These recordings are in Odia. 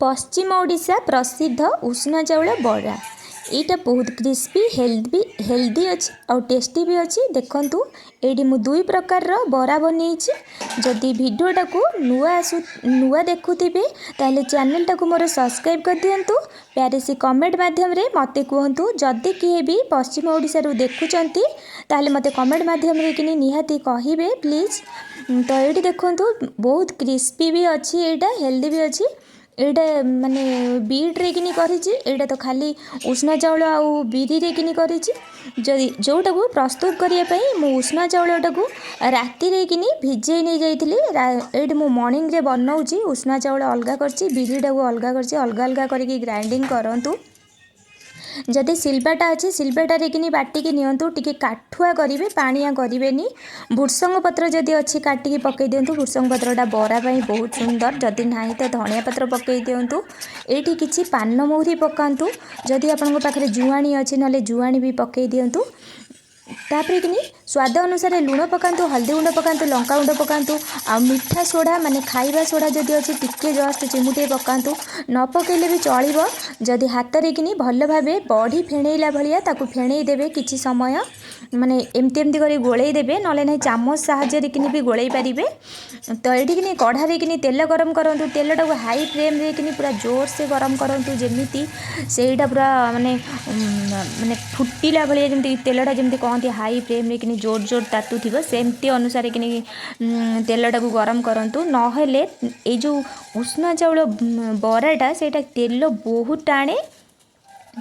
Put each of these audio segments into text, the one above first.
ପଶ୍ଚିମ ଓଡ଼ିଶା ପ୍ରସିଦ୍ଧ ଉଷୁନା ଚାଉଳ ବରା। ଏଇଟା ବହୁତ କ୍ରିସ୍ପି, ହେଲ୍ଦି ହେଲ୍ଦି ଅଛି ଆଉ ଟେଷ୍ଟି ବି ଅଛି। ଦେଖନ୍ତୁ, ଏଇଠି ମୁଁ ଦୁଇ ପ୍ରକାରର ବରା ବନେଇଛି। ଯଦି ଭିଡ଼ିଓଟାକୁ ନୂଆ ଦେଖୁଥିବେ, ତାହେଲେ ଚ୍ୟାନେଲଟାକୁ ମୋର ସବସ୍କ୍ରାଇବ୍ କରିଦିଅନ୍ତୁ। ପ୍ୟାରେ ସେ କମେଣ୍ଟ ମାଧ୍ୟମରେ ମୋତେ କୁହନ୍ତୁ। ଯଦି କିଏ ବି ପଶ୍ଚିମ ଓଡ଼ିଶାରୁ ଦେଖୁଛନ୍ତି, ତାହେଲେ ମୋତେ କମେଣ୍ଟ ମାଧ୍ୟମରେ କିନି ନିହାତି କହିବେ ପ୍ଲିଜ୍। ତ ଏଇଠି ଦେଖନ୍ତୁ, ବହୁତ କ୍ରିସ୍ପି ବି ଅଛି ଏଇଟା, ହେଲ୍ଦି ବି ଅଛି। ଏଇଟା ମାନେ ବିଟ୍ରେ କିନି କରିଛି, ଏଇଟା ତ ଖାଲି ଉଷୁନା ଚାଉଳ ଆଉ ବିରିରେ କିନି କରିଛି। ଯଦି ଯେଉଁଟାକୁ ପ୍ରସ୍ତୁତ କରିବା ପାଇଁ ମୁଁ ଉଷୁନା ଚାଉଳଟାକୁ ରାତିରେ କିନି ଭିଜେଇ ନେଇଯାଇଥିଲି। ଏଇଠି ମୁଁ ମର୍ଣ୍ଣିଂରେ ବନଉଛି। ଉଷୁନା ଚାଉଳ ଅଲଗା କରିଛି, ବିରିଟାକୁ ଅଲଗା କରିଛି। ଅଲଗା ଅଲଗା କରିକି ଗ୍ରାଇଣ୍ଡିଙ୍ଗ କରନ୍ତୁ। ଯଦି ଶିଲବାଟା ଅଛି, ଶିଲବାଟାରେ କିନି ବାଟିକି ନିଅନ୍ତୁ। ଟିକେ କାଠୁଆ କରିବେ, ପାଣିଆ କରିବେନି। ଭୃସଙ୍ଗ ପତ୍ର ଯଦି ଅଛି, କାଟିକି ପକାଇ ଦିଅନ୍ତୁ। ଭୃସଙ୍ଗ ପତ୍ରଟା ବରା ପାଇଁ ବହୁତ ସୁନ୍ଦର। ଯଦି ନାହିଁ ତ ଧଣିଆ ପତ୍ର ପକାଇ ଦିଅନ୍ତୁ। ଏଇଠି କିଛି ପାନମହୁରି ପକାନ୍ତୁ। ଯଦି ଆପଣଙ୍କ ପାଖରେ ଜୁଆଣି ଅଛି, ନହେଲେ ଜୁଆଣି ବି ପକାଇ ଦିଅନ୍ତୁ। ତାପରେ କିନି ସ୍ୱାଦ ଅନୁସାରେ ଲୁଣ ପକାନ୍ତୁ, ହଳଦୀ ଗୁଣ୍ଡ ପକାନ୍ତୁ, ଲଙ୍କା ଗୁଣ୍ଡ ପକାନ୍ତୁ ଆଉ ମିଠା ସୋଢ଼ା, ମାନେ ଖାଇବା ସୋଢ଼ା ଯଦି ଅଛି, ଟିକେ ଜଷ୍ଟ ଚିମୁଟିଏ ପକାନ୍ତୁ। ନ ପକାଇଲେ ବି ଚଳିବ। ଯଦି ହାତରେ କିନି ଭଲ ଭାବେ ବଢ଼ି ଫେଣେଇଲା ଭଳିଆ ତାକୁ ଫେଣେଇ ଦେବେ କିଛି ସମୟ, ମାନେ ଏମିତି ଏମିତି କରି ଗୋଳେଇ ଦେବେ। ନହେଲେ ନାହିଁ, ଚାମଚ ସାହାଯ୍ୟରେ କିନି ବି ଗୋଳେଇ ପାରିବେ। ତ ଏଇଠି କିନି କଢ଼ାରେ କିନି ତେଲ ଗରମ କରନ୍ତୁ। ତେଲଟାକୁ ହାଇ ଫ୍ଲେମ୍ରେ କିନି ପୁରା ଜୋରସେ ଗରମ କରନ୍ତୁ, ଯେମିତି ସେଇଟା ପୁରା ମାନେ ଫୁଟିଲା ଭଳିଆ, ଯେମିତି ତେଲଟା ଯେମିତି କହନ୍ତି ହାଇ ଫ୍ଲେମ୍ରେ କିନି ଜୋର ଜୋର ତାତୁଥିବ, ସେମିତି ଅନୁସାରେ କିନି ତେଲଟାକୁ ଗରମ କରନ୍ତୁ। ନହେଲେ ଏଇ ଯେଉଁ ଉଷୁନା ଚାଉଳ ବରାଟା, ସେଇଟା ତେଲ ବହୁତ ଟାଣେ।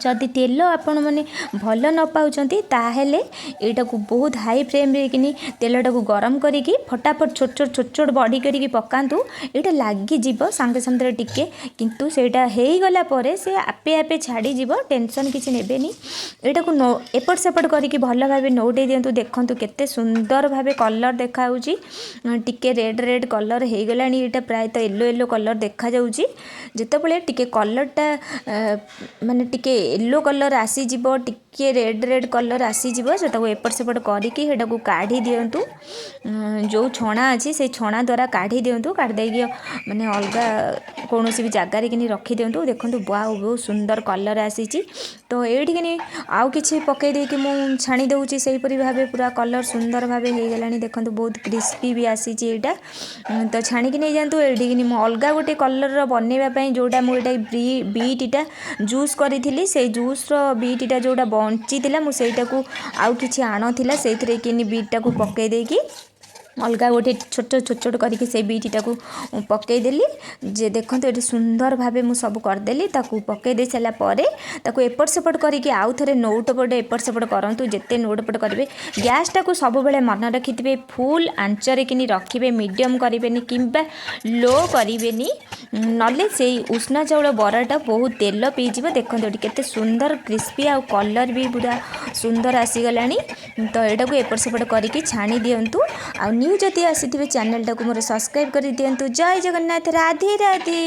ଯଦି ତେଲ ଆପଣମାନେ ଭଲ ନ ପାଉଛନ୍ତି, ତାହେଲେ ଏଇଟାକୁ ବହୁତ ହାଇ ଫ୍ଲେମ୍ରେ କିନି ତେଲଟାକୁ ଗରମ କରିକି ଫଟାଫଟ ଛୋଟ ଛୋଟ ଛୋଟ ଛୋଟ ବଢ଼ି କରିକି ପକାନ୍ତୁ। ଏଇଟା ଲାଗିଯିବ ସାଙ୍ଗେ ସାଙ୍ଗରେ ଟିକେ, କିନ୍ତୁ ସେଇଟା ହେଇଗଲା ପରେ ସେ ଆପେ ଆପେ ଛାଡ଼ିଯିବ। ଟେନସନ୍ କିଛି ନେବେନି। ଏଇଟାକୁ ଏପଟ ସେପଟ କରିକି ଭଲ ଭାବେ ନଉଟେଇ ଦିଅନ୍ତୁ। ଦେଖନ୍ତୁ, କେତେ ସୁନ୍ଦର ଭାବେ କଲର୍ ଦେଖାହେଉଛି। ଟିକେ ରେଡ଼୍ ରେଡ଼୍ କଲର୍ ହେଇଗଲାଣି। ଏଇଟା ପ୍ରାୟତଃ ୟେଲୋ ୟେଲୋ କଲର୍ ଦେଖାଯାଉଛି। ଯେତେବେଳେ ଟିକେ କଲର୍ଟା ମାନେ ଟିକେ ୟେଲୋ କଲର୍ ଆସିଯିବ, ଟିକେ ରେଡ଼୍ ରେଡ଼୍ କଲର୍ ଆସିଯିବ, ସେଟାକୁ ଏପଟ ସେପଟ କରିକି ସେଇଟାକୁ କାଢ଼ି ଦିଅନ୍ତୁ। ଯେଉଁ ଛଣା ଅଛି, ସେଇ ଛଣା ଦ୍ୱାରା କାଢ଼ି ଦିଅନ୍ତୁ। କାଢ଼ି ଦେଇକି ମାନେ ଅଲଗା କୌଣସି ବି ଜାଗାରେ କିନି ରଖିଦିଅନ୍ତୁ। ଦେଖନ୍ତୁ, ୱାଓ, ବହୁତ ସୁନ୍ଦର କଲର୍ ଆସିଛି। ତ ଏଇଠିକିନି ଆଉ କିଛି ପକାଇ ଦେଇକି ମୁଁ ଛାଣି ଦେଉଛି। ସେହିପରି ଭାବେ ପୁରା କଲର୍ ସୁନ୍ଦର ଭାବେ ହେଇଗଲାଣି। ଦେଖନ୍ତୁ, ବହୁତ କ୍ରିସ୍ପି ବି ଆସିଛି ଏଇଟା। ତ ଛାଣିକି ନେଇଯାଆନ୍ତୁ। ଏଇଠିକିନି ମୁଁ ଅଲଗା ଗୋଟେ କଲର୍ର ବନେଇବା ପାଇଁ ଯେଉଁଟା ମୁଁ ଏଇଟା ବିଟ୍ଟା ଜୁସ୍ କରିଥିଲି, ସେଇ ଜୁସ୍ର ବିଟ୍ଟା ଯେଉଁଟା ବଞ୍ଚିଥିଲା, ମୁଁ ସେଇଟାକୁ ଆଉ କିଛି ଆଣ ଥିଲା, ସେଇଥିରେ କିନି ବିଟ୍ଟାକୁ ପକାଇ ଦେଇକି ଅଲଗା ଗୋଟେ ଛୋଟ ଛୋଟ ଛୋଟ କରିକି ସେଇ ବିଟ୍ଟାକୁ ପକାଇଦେଲି ଯେ। ଦେଖନ୍ତୁ, ଏଠି ସୁନ୍ଦର ଭାବେ ମୁଁ ସବୁ କରିଦେଲି। ତାକୁ ପକାଇ ଦେଇ ସାରିଲା ପରେ ତାକୁ ଏପଟ ସେପଟ କରିକି ଆଉ ଥରେ ନଉଟ ପଟ ଏପଟ ସେପଟ କରନ୍ତୁ। ଯେତେ ନଉଟ ପଟ କରିବେ, ଗ୍ୟାସ୍ଟାକୁ ସବୁବେଳେ ମନେ ରଖିଥିବେ, ଫୁଲ୍ ଆଞ୍ଚରେ କିନି ରଖିବେ। ମିଡ଼ିୟମ୍ କରିବେନି କିମ୍ବା ଲୋ କରିବେନି, ନହେଲେ ସେଇ ଉଷୁନା ଚାଉଳ ବରାଟା ବହୁତ ତେଲ ପିଇଯିବ। ଦେଖନ୍ତୁ, ଏଠି କେତେ ସୁନ୍ଦର କ୍ରିସ୍ପି ଆଉ କଲର୍ ବି ପୁରା ସୁନ୍ଦର ଆସିଗଲାଣି। ତ ଏଇଟାକୁ ଏପଟ ସେପଟ କରିକି ଛାଣି ଦିଅନ୍ତୁ। ଆଉ ନ୍ୟୁ ଯଦି ଆସିଥିବେ, ଚ୍ୟାନେଲଟାକୁ ମୋର ସବସ୍କ୍ରାଇବ୍ କରିଦିଅନ୍ତୁ। ଜୟ ଜଗନ୍ନାଥ, ରାଧେ ରାଧେ।